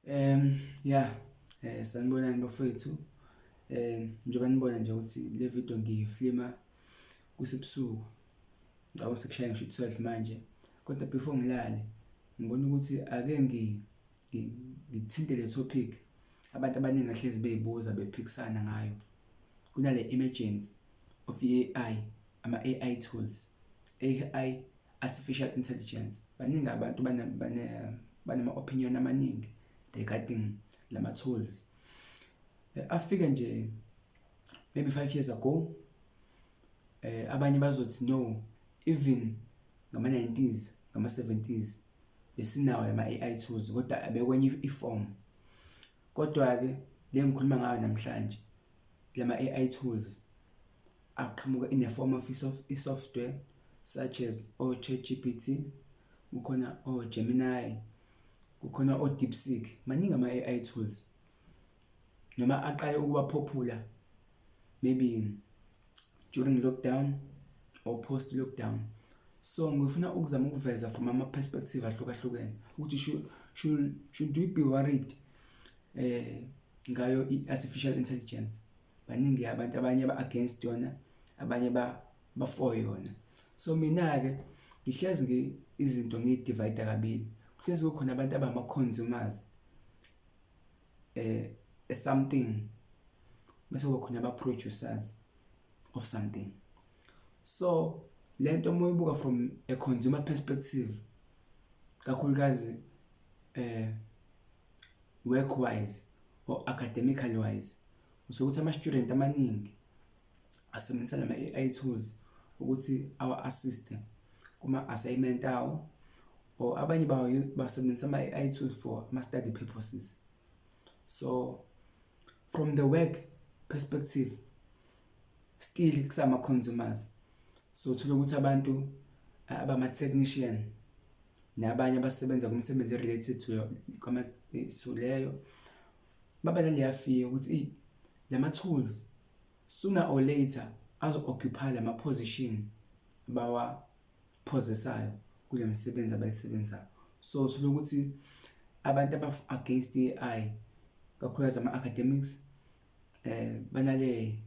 Yeah, sanibonani bafowethu. Njengoba nibona nje ukuthi le video ngiyifilma kusebusuku. Ngicabanga sekushaya ngisho u-12 manje. Kodwa before ngilale, ngibona ukuthi ake ngithinte le topic abantu abaningi ahlezi beyibuza, bephikisana ngayo. Kunale emergence of i-AI, ama-AI tools, AI, artificial intelligence. Baningi abantu banama-opinion amaningi regarding lama tools. Afike nje maybe 5 years ago. Abanye bazothi no, even ngama-90s, ngama-70s besinawo lama AI tools, kodwa abekwenye i-form. Kodwa-ke le ngikhuluma ngayo namhlanje, lama AI tools aqhamuka in a form of i-software such as o-ChatGPT, kukhona o-Gemini, kukhona o-DeepSeek. Maningi ama-AI tools noma aqale ukuba popular maybe during lockdown or post lockdown. So ngifuna ukuzama ukuveza from ama-perspective ahlukahlukene ukuthi should we be worried ngayo i-artificial intelligence. Baningi abantu, abanye aba-against yona, abanye ba-for yona. So mina-ke ngihlezi izinto ngiyi-divide kabili. Kuhlezi kukhona abantu abama-consumers something, bese kuba khona aba-producers of something. So lento uma uyibuka from a consumer perspective, kakhulukazi work wise or academically wise, usokuthi ama-student amaningi asebenzisa lama AI tools ukuthi awa-assist kuma-assignment awo, or abanye basebenzisa ama-AI tools for ama-study purposes. So from the work perspective, still kusama-consumers. So uthola ukuthi abantu abama-technician nabanye abasebenza kwimisebenzi related to leyo baba naleya fear ukuthi lama tools sooner or later azo-occupy lama position bawa-possessayo kule misebenzi abayisebenzayo. So uthola ukuthi abantu aba against i-AI, kakhulukazi ama-academics, banale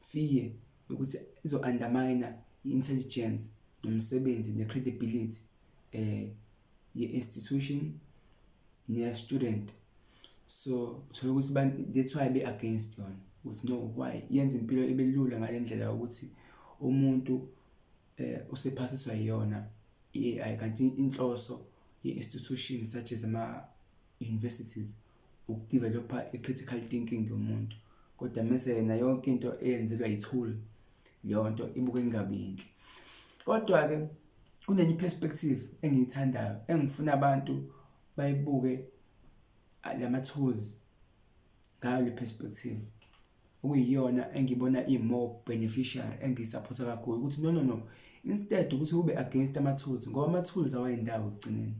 fear ukuthi izo undermine i-intelligence nomsebenzi ne-credibility ye-institution ne-student. So uthola ukuthi that's why be against yona, ukuthi no, why yenza impilo ibe lula ngale ndlela yokuthi umuntu usephasiswa iyona i-AI, kanti inhloso ye-institution such as ama-universities ukudevelop-a i-critical thinking yomuntu, kodwa mese yena yonke into eyenzelwa i-tool, leyo nto ibuke ingabi yinhle. Kodwa-ke kunenye i-perspective engiyithandayo engifuna abantu bayibuke lama tools ngayo le perspective, okuyiyona engibona i-more beneficial, engiyi-support-a kakhulu, ukuthi no, no, no, instead ukuthi ube against ama-tools, ngoba ama-tools awayindawo ekugcineni,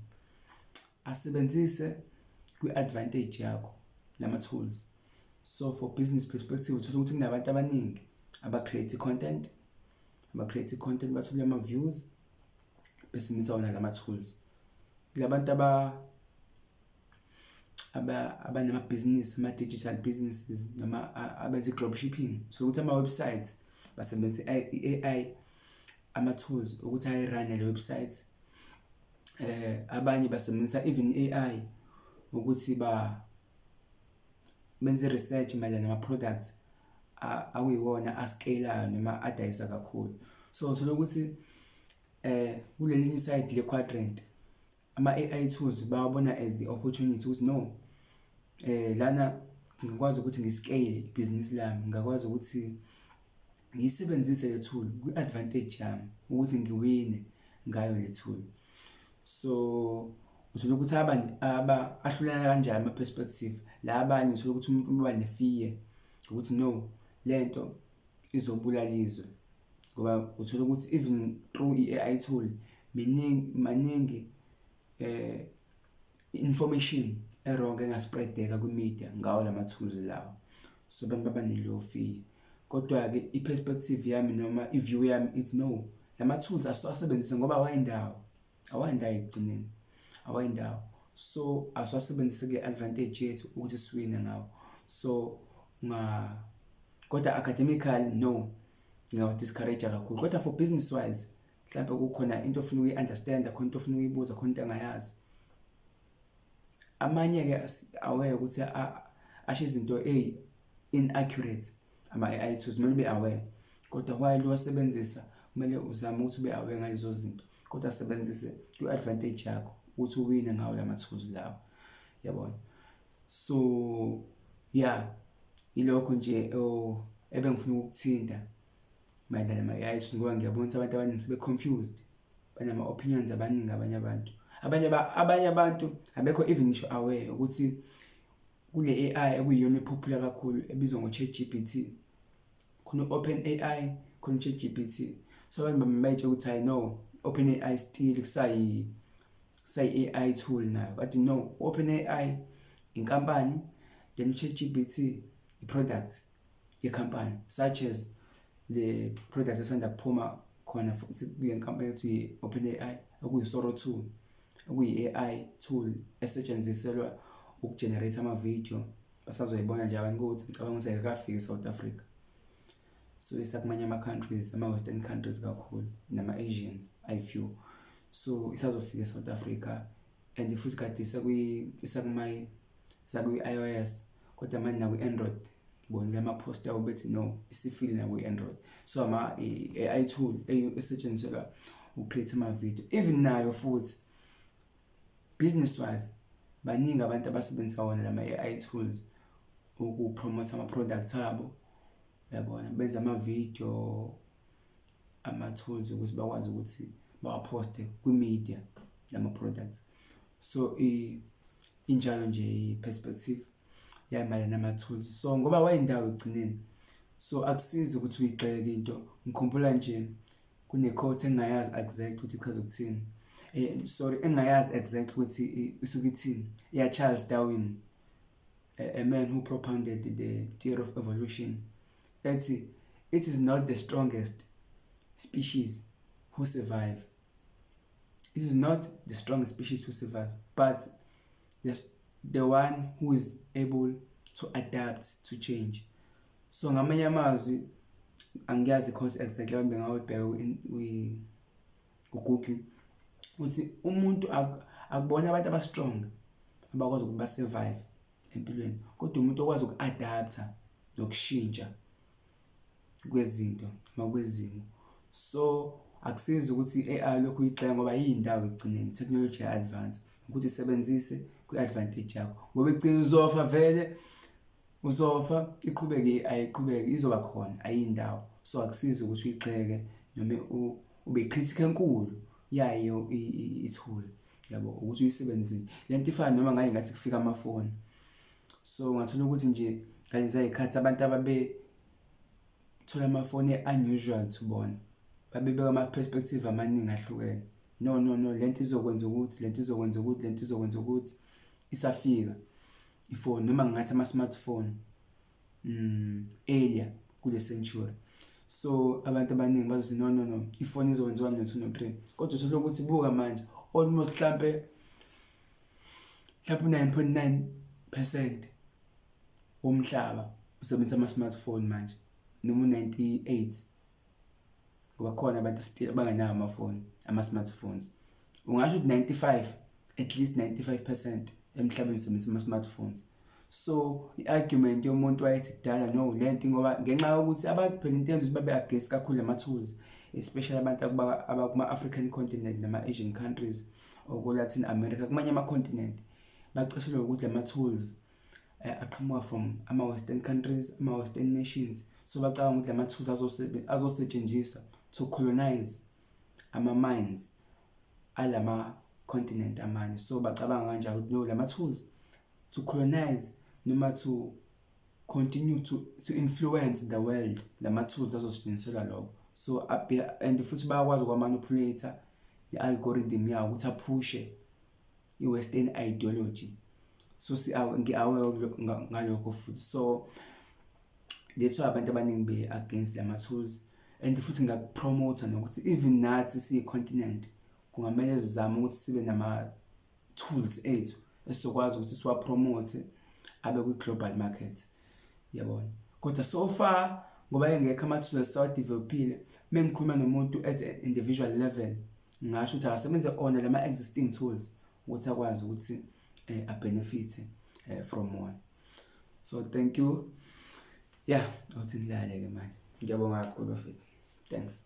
asebenzise kwi-advantage yakho lama tools. So for business perspective, uthola ukuthi kunabantu abaningi aba-create content, aba-create content bathole ama-views besebenzisa wona lama tools. Kulabantu abanamabhizinisi, ama-digital businesses, noma abenza i-drop shipping, so ukuthi ama-websites basebenzisa i-AI, ama-tools ukuthi ayi-run-e le website. Abanye basebenzisa even i-AI ukuthi ba benze research mayelana nama-products akuyiwona a-scale-ayo noma adayisa kakhulu. So uthola ukuthi kulelinye side le quadrant, ama-AI tools bawabona as i-opportunity ukuthi no, lana ngikwazi ukuthi ngi-scale ibhizinisi lami, ngingakwazi ukuthi ngiyisebenzise le tool kwi-advantage yami ukuthi ngiwine ngayo le tool. So uthola ukuthi aba ahlulana kanjani ama-perspective la. Abanye uthola ukuthi umuntu uba ne-fear ukuthi no, lento izobulala izwe, ngoba uthola ukuthi even through i-AI tool miningi, maningi information e-wrong enga-spread-eka kwi-media ngawo lama tools lawo. So abantu baba naleyo fear. Kodwa-ke i-perspective yami noma i-view yami ithi no, lama tools asiwasebenzise ngoba awayindawo, awayindawo ekugcineni, awayindawo. So asiwasebenzise kule advantage yethu ukuthi siwine ngawo. So unga kodwa academically, no, ngingawa-discourage kakhulu, kodwa for business wise, mhlawumbe kukhona into ofuna ukuyi-understanda, khona into ofuna ukuyibuza, khona into engayazi. Amanye-ke aware ukuthi asho izinto eyi-inaccurate ama-AI tools, kumele ube aware, kodwa while uwasebenzisa kumele uzame ukuthi ube aware ngalezo zinto, kodwa sebenzise kwi-advantage yakho ukuthi uwine ngawo lama tools lawo, yabona. So yeah, ilokho nje ebengifuna ukukuthinta mayelana nama-AI tools, ngoba ngiyabona ukuthi abantu abaningi sebe-confused, banama-opinions abaningi. Abanye abantu abekho even ngisho aware ukuthi kule AI ekuyiyona e-popular kakhulu ebizwa ngo-ChatGPT, khona u-OpenAI, khona u-ChatGPT. So abantu bayitshela ukuthi hayi no, OpenAI still kusayi AI tool nayo, but no, OpenAI inkampani, then u-ChatGPT i-product yekhampani, such as le product esanda kuphuma khona futhi kule nkampani ethi OpenAI, okuyi-Sora 2, okuyi-AI tool esetshenziselwa uku-generate ama-video. Basazoyibona nje abantu ukuthi ngicabanga ukuthi ayikafiki e-South Africa, so isakumanye ama-countries, ama-western countries kakhulu nama-Asians ayi-few. So isazofika e-South Africa, and futhi kade isakwi-iOS, kodwa manje nakwi-Android ngibonile ama-post abo bethi no, isifile nakwi-Android. So ama-AI tool esetshenziselwa uku-create ama-video, even nayo futhi business wise, baningi abantu abasebenzisa wona lama AI tools uku-promote ama-products abo, uyabona, benza ama-video, ama-tools ukuthi bakwazi ukuthi bawa-poste kwi-media lama-products. So injalo nje i-perspective yamayelana nama-tools. So ngoba wayindawo ekugcineni, so akusizi ukuthi uyigxeke into. Ngikhumbula nje kune-quote engingayazi exact ukuthi ichaza ukuthini, sorry, engingayazi exact ukuthi isuke ithini, ya Charles Darwin, a man who propounded the theory of evolution, ethi, "It is not the strongest species who survive. It is not the strongest species who survive, but the one who is able to adapt to change." So ngamanye amazwi, angiyazi i-quote exactly, abantu bengawubheka ku-Google, ukuthi umuntu akubona abantu aba-strong abakwazi ukuthi ba-survive empilweni, kodwa umuntu okwazi uku-adapta nokushintsha kwezinto noma kwezimo. So akusizi ukuthi i-AI lokhu uyigxeka ngoba iyindawo ekugcineni, technology ya-advance, ukuthi isebenzise kwi-advantage yakho, ngoba ekugcineni uzofa vele, uzofa, iqhubeke i-AI, iqhubeke, izoba khona, ayindawo. So akusizi ukuthi uyigxeke noma ube critic enkulu yayo i-tool, yabo, ukuthi uyisebenzise. Lento ifana noma ngale ngathi kufika amafoni. So ungathola ukuthi nje ngalezi zikhathi abantu ababe thola amafoni unusual to bona, babebeka ama-perspective amaningi ahlukene: No, no, no, lento izokwenza ukuthi, lento izokwenza ukuthi, lento izokwenza ukuthi." Isafika ifoni, noma ngingathi ama-smartphone earlier kule century, so abantu abaningi bazothi, "No, no, no, ifoni izokwenza 1 no 2 no 3." Kodwa uthola ukuthi buka manje, almost mhlampe 9.9% womhlaba usebenzisa ama-smartphone manje, noma u-98, ngoba khona abantu still abangenawo amafoni, ama-smartphones. Ungasho ukuthi 95, at least 95% emhlabeni usebenzisa ama-smartphones. So i-argument yomuntu wayethi kudala, no, lento, ngoba ngenxa yokuthi abantu phela into yenza ukuthi babe against kakhulu ama-tools, especially abantu abakuma-African continent nama-Asian countries or ko-Latin America, kumanye ama-continent, bacishelwe ukuthi lama-tools aqhamuka from ama-western countries, ama-western nations. So bacabanga ukuthi lama-tools azosetshenziswa to colonize ama-minds alama-continent amanye. So bacabanga kanjalo ukuthi no, lama-tools to colonize noma to continue to influence the world, lama-tools azosetshenziselwa lokho. So and futhi bayakwazi ukwa-manipulate i-algorithm yawo ukuthi aphushe i-western ideology. So si ngi-aware ngalokho futhi. So that's why abantu abaningi be-against lama-tools. And futhi ngingaku-promote nokuthi even nathi siyi-continent kungamele sizame ukuthi sibe nama-tools ethu. esizokwazi ukuthi siwa-promote abe kwi-global market, yabona. Kodwa so far ngoba engekho ama-tools esisawa-develop-ile, mengikhuluma nomuntu at an individual level, ngingasho ukuthi akasebenze ona lama existing tools ukuthi akwazi ukuthi a-benefit from wona. So thank you. Yeah, awuthi ngilale ke manje. Ngiyabonga kakhulu, bafethu. Thanks.